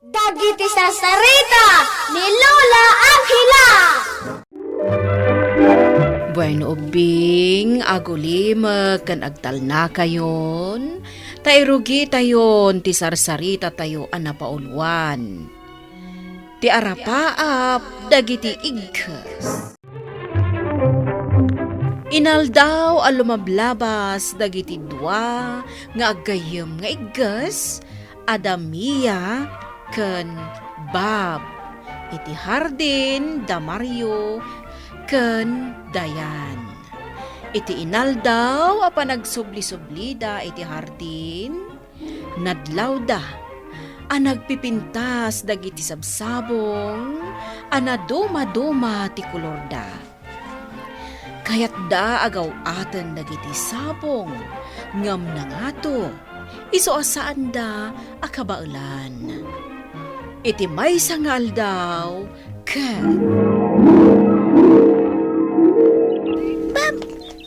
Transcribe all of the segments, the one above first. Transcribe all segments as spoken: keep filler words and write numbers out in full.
Dagiti sarsarita ni Lola Angela. Bueno, ubbing, agulimek ken agtalnakayon, ta irugitayon ti sarsaritatayo a napauluan. Ti arapaap dagiti igges. Inaldaw a lumablabas dagiti dua nga aggayyem nga igges, a da Mia ken Bob. Iti hardin, da Mario ken Dayan. Iti inaldaw a panagsubli-sublida iti hardin, nadlawda a nagpipintas dagiti sabsabong a nadumaduma ti kolorda. Kayatda a gaw-aten dagiti sabong ngem nangato, isu a saanda a kabaelan. Iti maysa nga aldaw, ket Bab,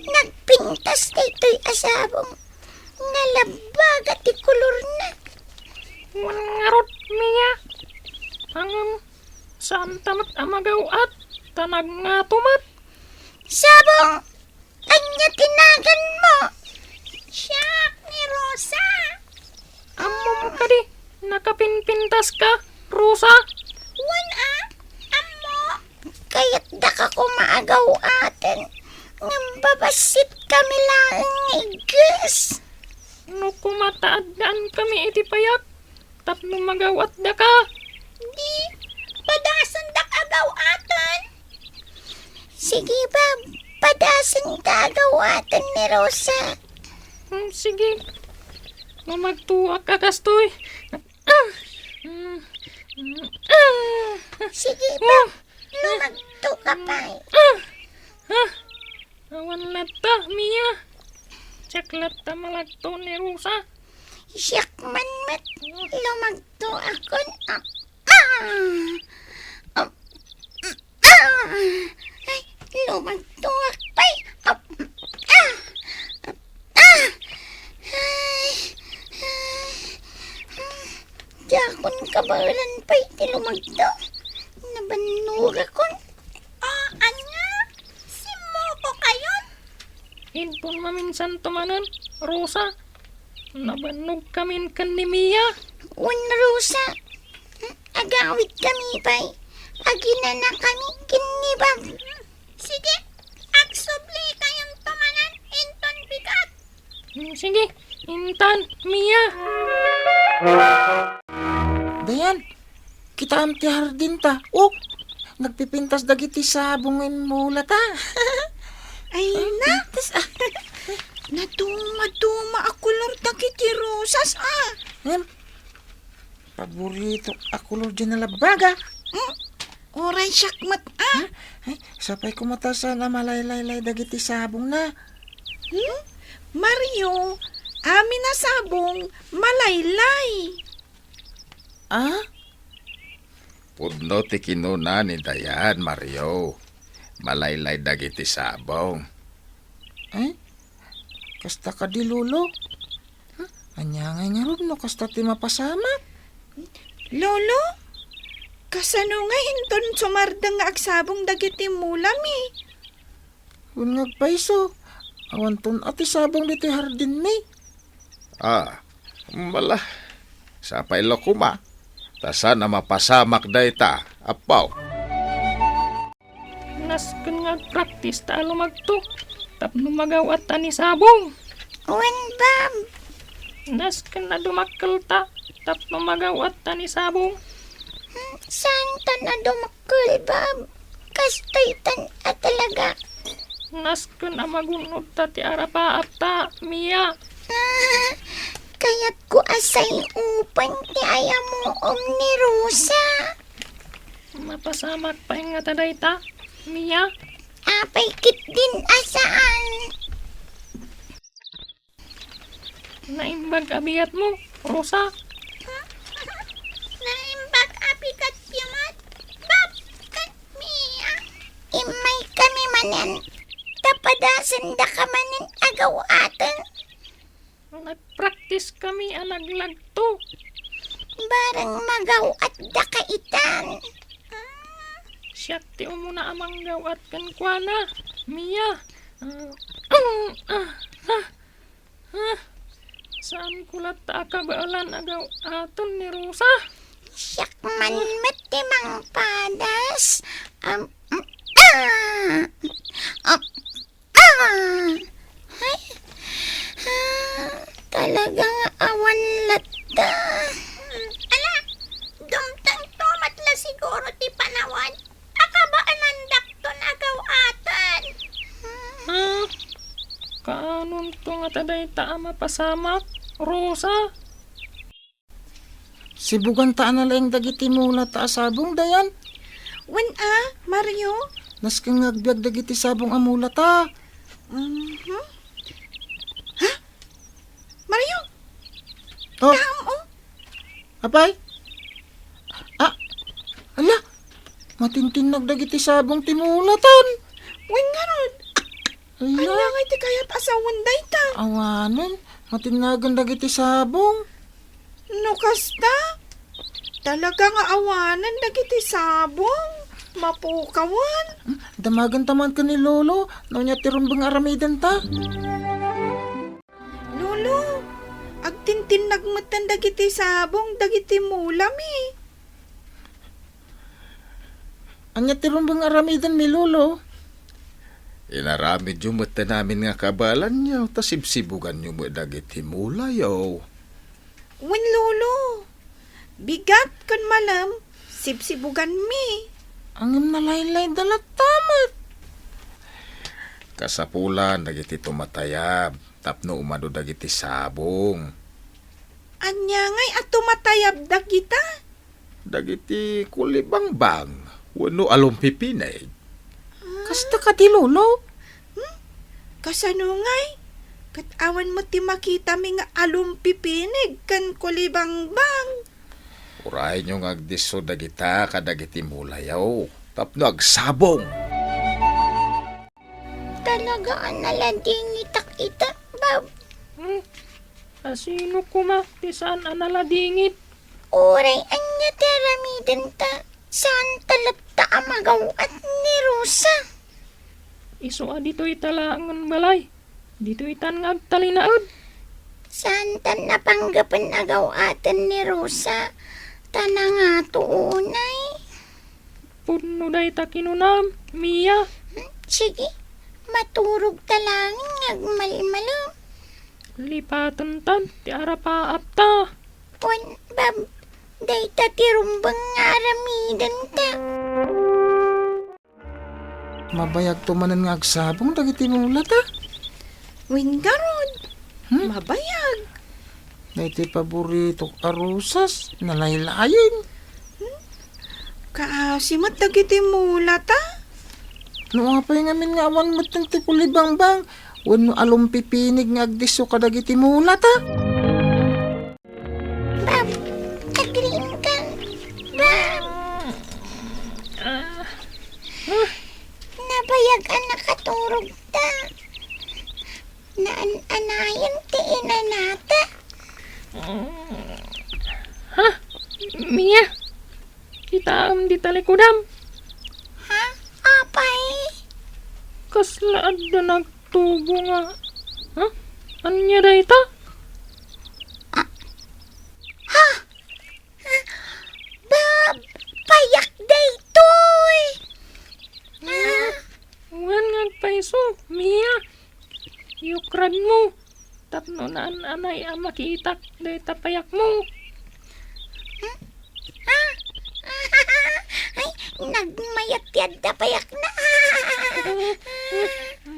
nagpintas daytoy a sabong. Nalabbaga ti kolorna. Wen ngarud, Mia. Ngem, saanta met a magaw-at, ta nagngato met. Sabong, ania ti naganmo? Siak ni Rosa. Ammom kadi, nakapinpintaska, Rosa? Wen a, ammo. Kayatdaka koma a gaw-aten, ngem babassit kami laeng nga igges. No koma ta addaan kami iti payak, tapno magaw-atdaka. Di, padasendak a gaw-aten. Sige, Bab, padasenka a gaw-aten ni Rosa. Hmm, sige. Lumagtoak a kastoy. Ah! Mm, mm, ah! Sige, Bab. Lumagtoka pay. Ah! Ah! Awan latta, Mia. Siak latta malagto ni Rosa. Siak man met. Lumagtoakon. Ah! Ah! Ah! Ah! Ay, lumagtoak pay. Ah! Ah! Ah! Ay! Ay! Diakon kabaelan pay ti lumagto. Nabannogakon. Ah, ania? Simmukokayon? Inton maminsanto manen, Rosa, nabannogkamin ken ni Mia. Wen, Rosa, agawidkami pay. Aginanakami ken ni Bab. Sige, agsublikayon to manen inton bigat. Hmm, sige, intan, Mia. Dayan, kitaem ti hardinta. Oh, nagpipintas dagiti sabong nga immulata. Ay, ah, na. Pintas, ah. Naduma-duma a kolor dagiti rosas, ah. Ngem, paborito a kolor diay nalabbaga. Hmm? Uray siak met, ah. Hmm? Ay, sapay koma ta saan a malaylaylay dagiti sabongna. Hmm? Mario, amin a sabong, malaylay. Ah? Pudno ti kinuna ni Dayan, Mario. Malaylay dagiti sabong. Eh? Kasta kadi, Lolo? Huh? Ania ngay ngarud no kasta ti mapasamak? Lolo, kasano nga inton sumardeng nga agsabong dagiti mulami? Wen nga agpayso, awanton a ti sabong ditoy hardinmi. Ah, mala. Sapay la koma. Ta saan a mapasamak dayta, Apo. Nasken nga agpraktis ta a lumagto tapno magaw-at ta ni sabong. Wen, Bab. Nasken a dumakkel ta tapno magaw-at ta ni sabong. Hmm, saantan a dumakkel, Bab? Kastoytan a talaga. Nasken a magun-od ta ti arapaap ta, Mia. Ah, kayatko a say-upen ti ayamuom ni Rosa. Mapasamak pay ngata dayta, Mia? Apay ketdin a saan? Naimbag a bigatmo, Rosa. Naimbag a bigatyo met, Bab ken Mia. Immaykami manen, ta padasendaka manen a gaw-aten. Nagpraktiskami a naglagto. Bareng magaw-at daka itan. Siak ti umuna a manggaw-at kenkuana, Mia. Ah, ah, ah, ah. Saanko latta a kabaelan a gaw-aten ni Rosa. Siak man met ti mangpadas. Am, mm, ah. Am, Ah! Ay! Ah, talaga nga awan latta. Hmm, ala, dumtengto met la siguro ti panawen a kabaelandakton a gaw-aten. Hmm. Ah, kaanonto ngata dayta a mapasamak, Rosa? Sibuganta a nalaing dagiti mulata a sabong, Dayan? Wen a, Mario? Nasken nga agbiag dagiti sabong a mulata. Mhm. Ha? Mario? Oh. Kaam, oh. Apay? Ah, ala, matintinnag dagiti sabong ti mulatan. Wen ngarud. Ala. Ania ngay ti kayat a sawen dayta? Awanen, matinnagan dagiti sabong. No kasta, talaga nga awanen dagiti sabong. Mapukawan. Hmm, damaganta man ken ni Lolo, no ania ti rumbeng nga aramidenta. Lolo, agtintinnag metten dagiti sabong dagiti mulami. Ania ti rumbeng nga aramidenmi, Lolo? Inaramidyo metten amin nga kabaelanyo, ta sibsibuganyo met dagiti mulayo. Wen, Lolo, bigat ken malem, sibsibuganmi. Ngem nalaylayda latta met. Kasapulan dagiti tumatayab tapno umadu dagiti sabong. Ania ngay a tumatayab dagita? Dagiti kulibangbang wenno alumpipinig. Ah. Kasta kadi, Lolo? Hmm? Kasano ngay? Ket awan met ti makitami nga alumpipinig ken kulibangbang. Urayonyo nga agdisso dagita kadagiti mulayo tapno agsabong. Talaga a naladingitak ita, Bab. Hmm? A sino koma ti saan a naladingit? Uray ania ti aramidenta, saanta latta a magaw-at ni Rosa. Isu a ditoyta laengen balay. Ditoytan nga agtalinaed. Saantan a panggapen a gaw-aten ni Rosa, ta nangato unay. Pudno dayta kinunam, Mia. Hmm, sige, maturogta laeng nga agmalmalem. Lipatentan ti arapaapta. Wen, Bab, dayta ti rumbeng nga aramidenta. Mabayagto manen nga agsabong dagiti mulata. Wen ngarud, hmm? Mabayag. Daytoy paboritok a rosas, nalaylayen. Hmm? Kaasi met dagiti mulata. No apay ngamin nga awan metten ti kulibangbang wenno alumpipinig nga agdisso kadagiti mulata? Bab, agriingkan. Bab! Ah. Nabayag a nakaturogta. Naan-anayen ti inanata. Ha? Mia? Kitaem di talikodam? Ha? Apay? Kasla adda nagtubo nga, ha? Ania dayta? Ah. Ha? Bab, payak daytoy! Ah. Wen nga agpayso, Mia. Iyukradmo tapno naan-anay a makitak dayta payakmo. Hmm? Ah! Ay, nagmayat ti adda payakna.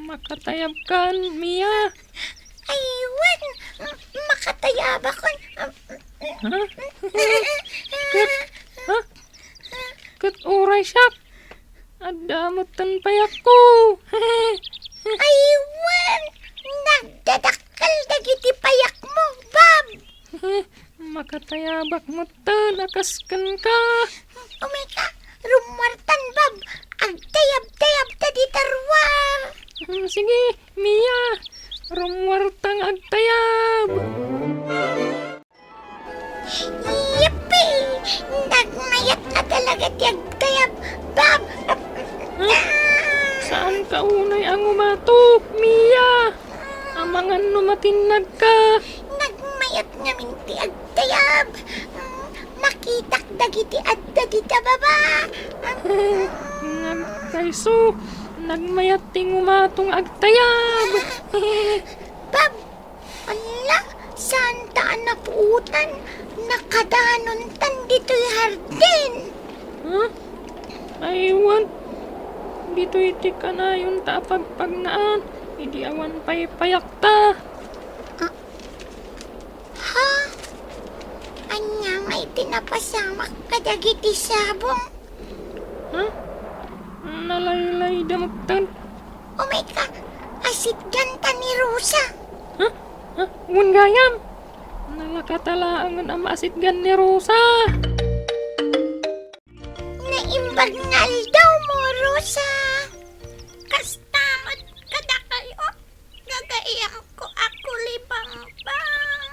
Makatayabkan, Mia. Ay, wen, makatayabakon. Ha? Ket, ha? Ket uray siak, adda metten payakko. Ay, wen, nagdadakkel dagiti payakmo, Bab. Makatayabak metten a kas kenka. Umay ka, rummuartan, Bab. Agtayab-tayabta dita ruar. Hmm, sige, Mia. Rummuarta nga agtayab. Yep! Nagmayat a talaga ti agtayab, Bab. Huh? Saanka unay a ngumato, Mia? Amangan no matinnagka. Nagmayat ngamin ti agtayab. Mm, makitak dagiti adda dita baba. Nagkayso, nagmayat ti ngumato nga agtayab. Bab, Ala, saanta a napuotan, nakadanontan ditoy hardin. Huh? Aywan. Ditoy ti kanayonta a pagpagnaan idi awan paypayakta. Ah, ha? Ania ngay ti napasamak kadagiti sabong? Huh? Nalaylayda metten. Umayka, asitganta ni Rosa. Huh? Huh? Wen gayam. Nalakata laengen a maasitgan ni Rosa. Naimbag nga aldawmo, Rosa. Kasta met kadakayo, gagayyemko a kulibangbang.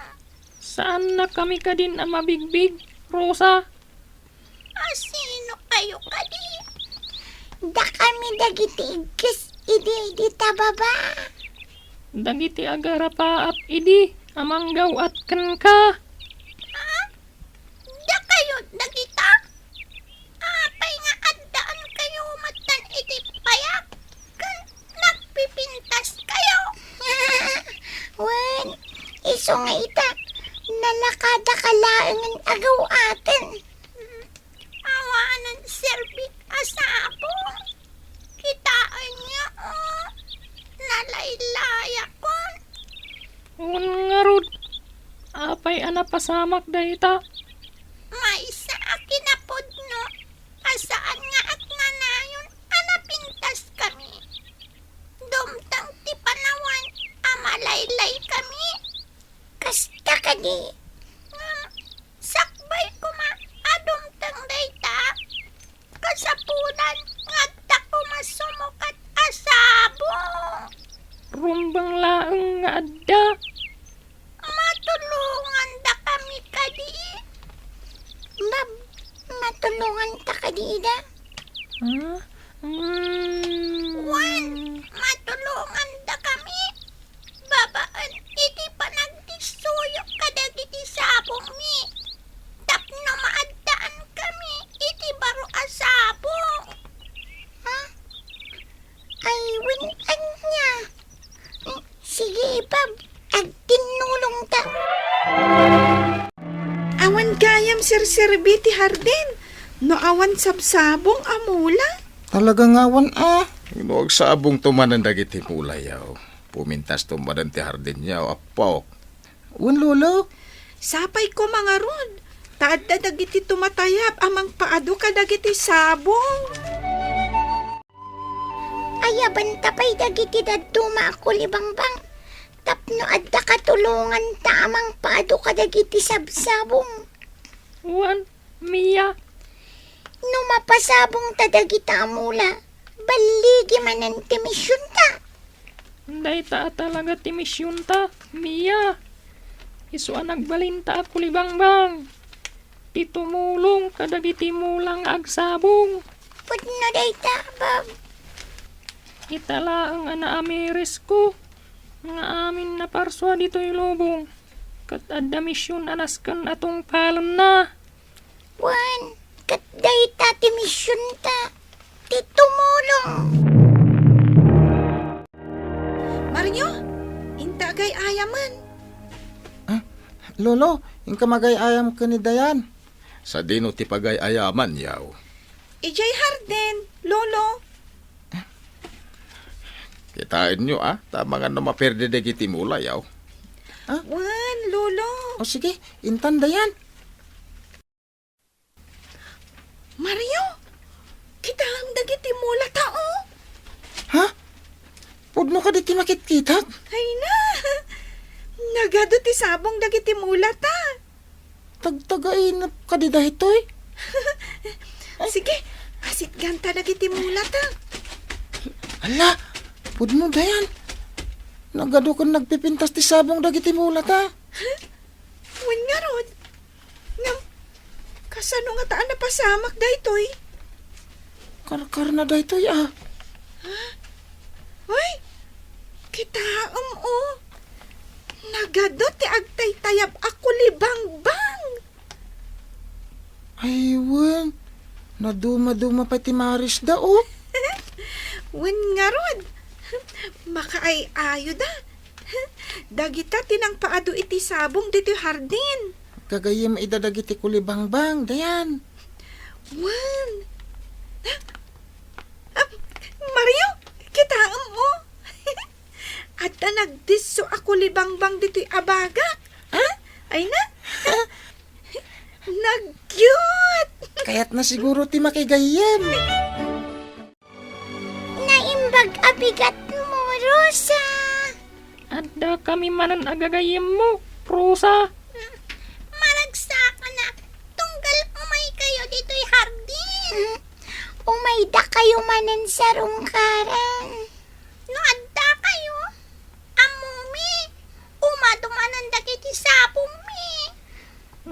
Saannakami kadin a mabigbig, Rosa. A sinokayo kadi? Dakami dagiti igges idi dita baba. Dagiti agarapaat idi a manggaw-at kenka. Ha? Dakayo dagita? Apay nga addaankayo metten iti payak ken nagpipintaskayo? Wen, isu nga ita, nalakadaka laengen a gaw-aten. Awanen serbi a sabong. Kitaenyo, oh, nalaylayakon. Wen ngarud, apay a napasamak dayta? Maysa a kinapudno a saan nga agnanayon a napintaskami. Dumteng ti panawen a malaylaykami. Kasta kadi? Ngem sakbay koma a dumteng dayta, kasapulan nga adda koma sumukat a sabong. Rumbeng laeng nga adda. Matulongandakami kadi? Bab, matulonganta kadi ida? Ah? Mm. Wen, matulongandakami babaen iti panagdissuyo kadagiti sabongmi tapno maaddaankami iti baro a sabong. Ha? Ay, wen, ania? Mm, sige, Bab, agtinnulongta. Awan gayam serserbi ti hardin no awan sabsabong a mula. Talaga nga awan a. No agsabongto manen dagiti mulayo, pumintasto manen ti hardinyo, appok. Wen, Lolo. Sapay koma ngarud, ta adda dagiti tumatayab a mangpaadu kadagiti sabong. Ayabanta pay dagiti dadduma a kulibangbang tapno adda katulonganta a mangpaadu kadagiti sabsabong. Wen, Mia. No mapasabongta dagita a mula, balligi manen ti misionta. Dayta a talaga ti misionta, Mia. Isu a nagbalinta a kulibangbang ti tumulong kadagiti mula nga agsabong. Pudno dayta, Bab. Ita laeng a naamirisko nga amin naparsua ditoy lubong, ket adda mision a nasken a tungpalenna. Wen, ket dayta ti misionta, ti tumulong. Mario, inta agay-ayamen. Ah, Lolo, inka magay-ayam ken ni Dayan. Sadino ti pagay-ayamanyo? Idiay hardin, Lolo. Kitaenyo, a, ta amangan no maperdi dagiti mulayo. Ah? Wen, Lolo. O sige, intan, Dayan. Mario, kitaem dagiti mulata, o. Ha? Pudno kadi ti makitkitak? Ay na! Nagadu ti sabong dagiti mulata. Tagtagainep kadi daytoy? Sige, asitganta dagiti mulata. Ala, pudno, Dayan. Nagadu ken nagpipintas ti sabong dagiti mulata. Wen ngarud, ngem Kasano ngata a napasamak daytoy? Karkarna daytoy, a. Uy, kitaem, o. Nagadu ti agtaytayab a kulibangbang. Ay, wen. Nadumaduma pay ti marisda, o. Wen ngarud, makaay-ayoda. Dagita ti nangpaadu iti sabong ditoy hardin. Gagayyem ida dagiti kulibangbang, Dayan. Wen. Ah, Mario, kitaem, o. Adda nagdisso a kulibangbang ditoy abagak. Ha? Ay na? Nagyot! Kayatna siguro ti makigayyem. Naimbag a bigatmo, Rosa. Adda kami manen a gagayyemmo, Rosa. Maragsakanak, tunggal umaykayo ditoy hardin. Umaydakayo manen sa rungkaran. No addakayo, ammomi, umadu manen dagiti sabongmi.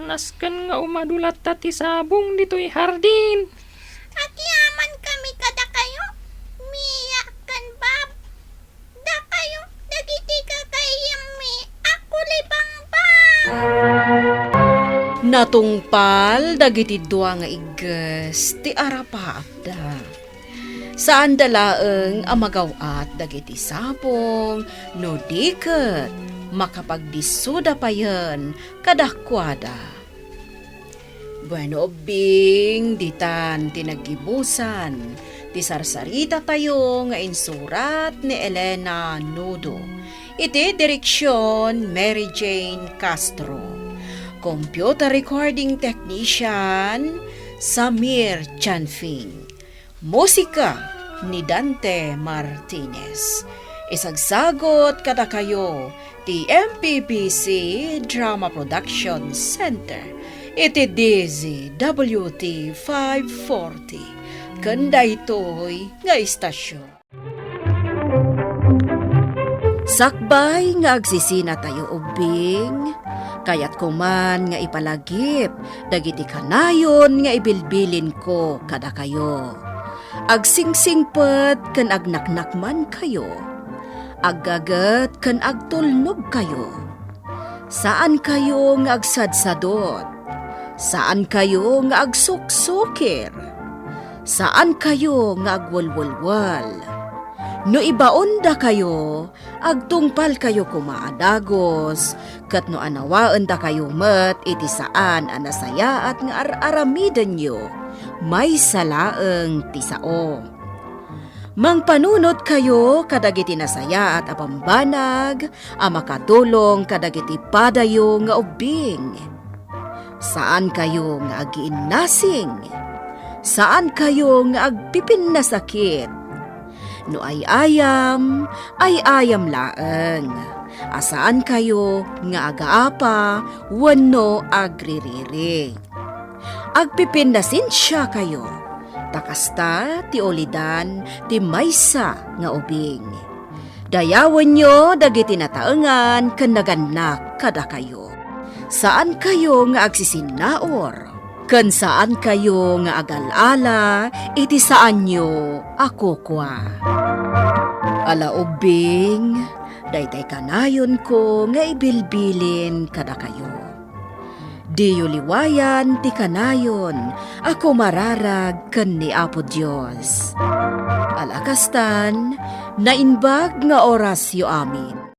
Nasken nga umadu latta ti sabong ditoy hardin. Agyaman kami kadakayo, Mia ken Bob. Dakayo dagiti gagayyemmi a kulibangbang. Natungpal dagiti dua nga igges ti arapaapda. Saanda laeng a magaw-at dagiti sabong no di ket makapagdissoda payen kadakuada. Bueno, ubbing, ditan ti naggibusan ti sarsarita tayo nga insurat ni Elena Nudo. Iti direksyon, Mary Jane Castro. Computer recording technician, Samir Chanfing. Musika ni Dante Martinez. Isagsagot kadakayo ti M P B C Drama Production Center iti D Z W T five forty ken daytoy nga istasyon. Sakbay nga agsisinatayo ubbing, kayatko man nga ipalagip dagiti kanayon nga ibilbilinko kadakayo. Agsingsingpet ken agnaknakmankayo. Aggaget ken agtulnogkayo. Saankayo nga agsadsadot. Saankayo nga agsuksukir. Saankayo nga agwelwelwel. No ibaondakayo, agtungpalkayo koma a dagus, ket no anawaendakayo met iti saan a nasayaat nga ar-aramidenyo, maysa laeng ti sao. Mangpanunotkayo kadagiti nasayaat a bambanag a makatulong kadagiti padayo nga ubbing. Saankayo nga agiinnasing. Saankayo nga agpipinnasakit. No ay-ayam, ay-ayam laeng. A saankayo nga agaapa wenno agririri. Agpipinnasensiakayo, ta kasta ti ulidan ti maysa nga ubing. Dayawenyo dagiti nataengan ken nagannak kadakayo. Saankayo nga agsisinnaur, ken saankayo nga agal-ala iti saanyo a kukua. Ala ubbing, daytay kanayonko nga ibilbilin kadakayo. Diyo liwayan ti kanayon a kumararag ken ni Apo Dios. Ala kastan, naimbag nga orasyo amin.